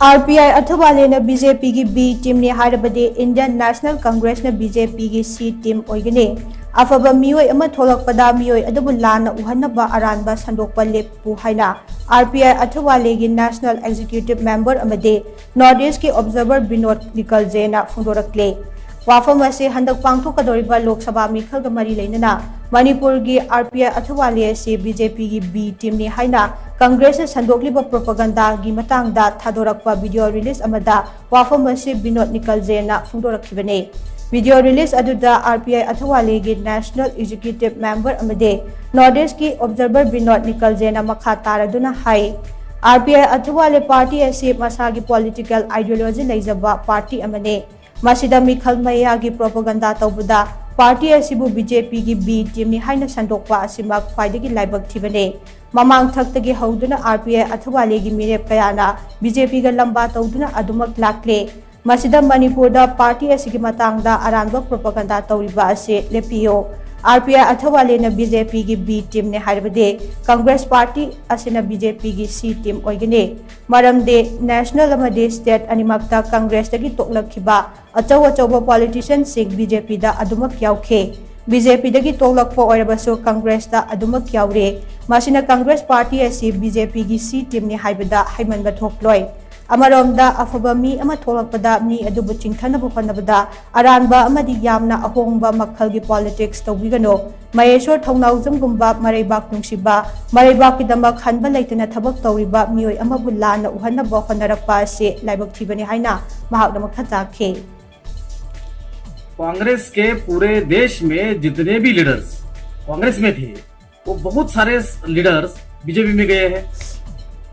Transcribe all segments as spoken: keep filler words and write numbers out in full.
R P I ꯑꯊꯋꯥꯂꯦꯅ B J ꯄꯤꯒꯤ B teamꯅꯤ ꯍꯥꯏꯔꯕꯗꯤ Indian National Congressꯅ B J Pꯒꯤ C team ꯑꯣꯏꯒꯅꯤ꯫ ꯑꯐꯕ ꯃꯤꯑꯣꯏ ꯑꯃ ꯊꯣꯛꯂꯛꯄꯗ ꯃꯤꯑꯣꯏ ꯑꯗꯨꯕꯨ ꯂꯥꯟꯅ ꯎꯍꯟꯅꯕ ꯑꯔꯥꯟꯕ ꯁꯟꯗꯣꯛꯄ ꯂꯦꯞꯄꯨ ꯍꯥꯏꯅ ꯑꯥꯔ ꯄꯤ ꯑꯥꯏ ꯑꯊꯋꯥꯂꯦꯒꯤ National Executive Member ꯑꯃꯗꯤ North Eastꯀꯤ observer ꯕꯤꯅꯣꯗ ꯅꯤꯀꯜꯖꯦꯅ ꯐꯣꯡꯗꯣꯔꯛꯂꯦ꯫ ꯋꯥꯐꯝ ꯑꯁꯤ ꯍꯟꯗꯛ ꯄꯥꯡꯊꯣꯛꯀꯗꯧꯔꯤꯕ ꯂꯣꯛ ꯁꯚꯥ ꯃꯤꯈꯜꯒ ꯃꯔꯤ ꯂꯩꯅꯅ ꯃꯅꯤꯄꯨꯔꯒꯤ ꯑꯥꯔ ꯄꯤ ꯑꯥꯏ ꯑꯊꯋꯥꯂꯦ ꯑꯁꯤ B J Pꯒꯤ B teamꯅꯤ ꯍꯥꯏꯅ ꯀꯪꯒ꯭ꯔꯦꯁꯅ ꯁꯟꯗꯣꯛꯂꯤꯕ propagandaꯒꯤ ꯃꯇꯥꯡꯗ ꯊꯥꯗꯣꯔꯛꯄ video release ꯑꯃꯗ ꯋꯥꯐꯝ ꯑꯁꯤ ꯕꯤꯅꯣꯗ ꯅꯤꯀꯜꯖꯦꯅ ꯐꯣꯡꯗꯣꯔꯛꯈꯤꯕꯅꯤ꯫ Video release ꯑꯗꯨꯗ ꯑꯥꯔ ꯄꯤ ꯑꯥꯏ ꯑꯊꯋꯥꯂꯦꯒꯤ National Executive Member ꯑꯃꯗꯤ North Eastꯀꯤ observer ꯕꯤꯅꯣꯗ ꯅꯤꯀꯜꯖꯦꯅ ꯃꯈꯥ ꯇꯥꯔꯗꯨꯅ ꯍꯥꯏ, ꯑꯥꯔ ꯄꯤ ꯑꯥꯏ ꯑꯊꯋꯥꯂꯦ party ꯑꯁꯤ ꯃꯁꯥꯒꯤ political ideology ꯂꯩꯖꯕ party ꯑꯃꯅꯤ꯫ ꯃꯁꯤꯗ ꯃꯤꯈꯜ ꯃꯌꯥꯒꯤ propaganda ꯇꯧꯕꯗ party ꯑꯁꯤꯕꯨ B J Pꯒꯤ B teamꯅꯤ ꯍꯥꯏꯅ ꯁꯟꯗꯣꯛꯄ ꯑꯁꯤꯃꯛ ꯈ꯭ꯋꯥꯏꯗꯒꯤ ꯂꯥꯏꯕꯛ ꯊꯤꯕꯅꯤ꯫ ꯃꯃꯥꯡ ꯊꯛꯇꯒꯤ ꯍꯧꯗꯨꯅ ꯑꯥꯔ ꯄꯤ ꯑꯥꯏ ꯑꯊꯋꯥꯂꯦꯒꯤ ꯃꯤꯔꯦꯞ ꯀꯌꯥꯅ B J Pꯒ ꯂꯝꯕꯥ ꯇꯧꯗꯨꯅ ꯑꯗꯨꯃꯛ ꯂꯥꯛꯂꯦ꯫ ꯃꯁꯤꯗ ꯃꯅꯤꯄꯨꯔꯗ party ꯑꯁꯤꯒꯤ ꯃꯇꯥꯡꯗ ꯑꯔꯥꯟꯕ propaganda ꯇꯧꯔꯤꯕ ꯑꯁꯤ ꯂꯦꯞꯄꯤꯌꯨ꯫ ꯑꯥꯔ ꯄꯤ ꯑꯥꯏ ꯑꯊꯋꯥꯂꯦꯅ B J Pꯒꯤ B teamꯅꯤ ꯍꯥꯏꯔꯕꯗꯤ ꯀꯪꯒ꯭ꯔꯦꯁ party ꯑꯁꯤꯅ B J Pꯒꯤ C team ꯑꯣꯏꯒꯅꯤ꯫ ꯃꯔꯝꯗꯤ national ꯑꯃꯗꯤ state ꯑꯅꯤꯃꯛꯇ ꯀꯪꯒ꯭ꯔꯦꯁꯇꯒꯤ ꯇꯣꯛꯂꯛꯈꯤꯕ ꯑꯆꯧ ꯑꯆꯧꯕ politicianꯁꯤꯡ B J Pꯗ ꯑꯗꯨꯃꯛ ꯌꯥꯎꯈꯤ꯫ B J Pꯗꯒꯤ ꯇꯣꯛꯂꯛꯄ ꯑꯣꯏꯔꯕꯁꯨ ꯀꯪꯒ꯭ꯔꯦꯁꯇ ꯑꯗꯨꯃꯛ ꯌꯥꯎꯔꯦ꯫ ꯃꯁꯤꯅ ꯀꯪꯒ꯭ꯔꯦꯁ party ꯑꯁꯤ B J Pꯒꯤ C teamꯅꯤ ꯍꯥꯏꯕꯗ ꯍꯩꯃꯟꯕ ꯊꯣꯛꯂꯣꯏ꯫ ꯑꯃꯔꯣꯝꯗ ꯑꯐꯕ ꯃꯤ ꯑꯃ ꯊꯣꯛꯂꯛꯄꯗ ꯃꯤ ꯑꯗꯨꯕꯨ ꯆꯤꯡꯊꯅꯕ ꯍꯣꯠꯅꯕꯗ ꯑꯔꯥꯟꯕ ꯑꯃꯗꯤ ꯌꯥꯝꯅ ꯑꯍꯣꯡꯕ ꯃꯈꯜꯒꯤ politics ꯇꯧꯕꯤꯒꯅꯨ꯫ ꯃꯍꯦꯁꯣꯔ ꯊꯧꯅꯥꯎꯖꯝꯒꯨꯝꯕ ꯃꯔꯩꯕꯥꯛ ꯅꯨꯡꯁꯤꯕ, ꯃꯔꯩꯕꯥꯛꯀꯤꯗꯃꯛ ꯍꯟꯕ ꯂꯩꯇꯅ ꯊꯕꯛ ꯇꯧꯔꯤꯕ ꯃꯤꯑꯣꯏ ꯑꯃꯕꯨ ꯂꯥꯟꯅ ꯎꯍꯟꯅꯕ ꯍꯣꯠꯅꯔꯛꯄ ꯑꯁꯤ ꯂꯥꯏꯕꯛ ꯊꯤꯕꯅꯤ ꯍꯥꯏꯅ ꯃꯍꯥꯛꯅ ꯃꯈꯥ ꯇꯥꯈꯤ꯫ कांग्रेस के पूरे देश में जितने भी लीडर्स कांग्रेस में थे, वो बहुत सारे लीडर्स बीजेपी में गए हैं।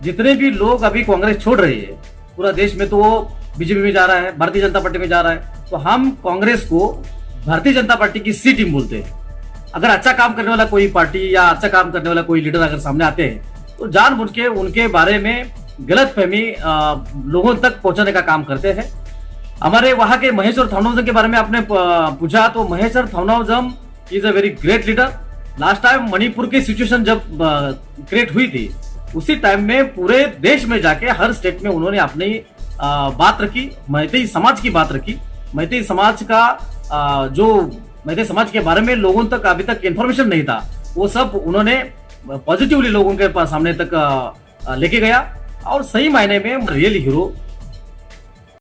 जितने भी लोग अभी कांग्रेस छोड़ रहे हैं, पूरा देश में तो वो बीजेपी में जा रहा है, भारतीय जनता पार्टी में जा रहा है। तो हम कांग्रेस को भारतीय जनता पार्टी की सी टीम बोलते हैं। अगर अच्छा काम करने वाला कोई पार्टी या अच्छा काम करने वाला कोई लीडर अगर सामने आते हैं, तो जानबूझ के उनके बारे में गलत फहमी लोगों तक पहुंचाने का काम करते हैं। हमारे वहां के महेश्वर थानोजन के बारे में आपने पूछा, तो Maheshwar Thounaojam is a very great leader। Last time Manipur की सिचुएशन जब क्रिएट हुई थी, उसी टाइम में पूरे देश में जाके हर स्टेट में उन्होंने अपनी आ, बात रखी, मैतेई समाज की बात रखी। मैतेई समाज का आ, जो मैतेई समाज के बारे में लोगों तक अभी तक इन्फॉर्मेशन नहीं था, वो सब उन्होंने पॉजिटिवली लोगों के पास, सामने तक आ, आ, लेके गया। और सही मायने में रियल हीरो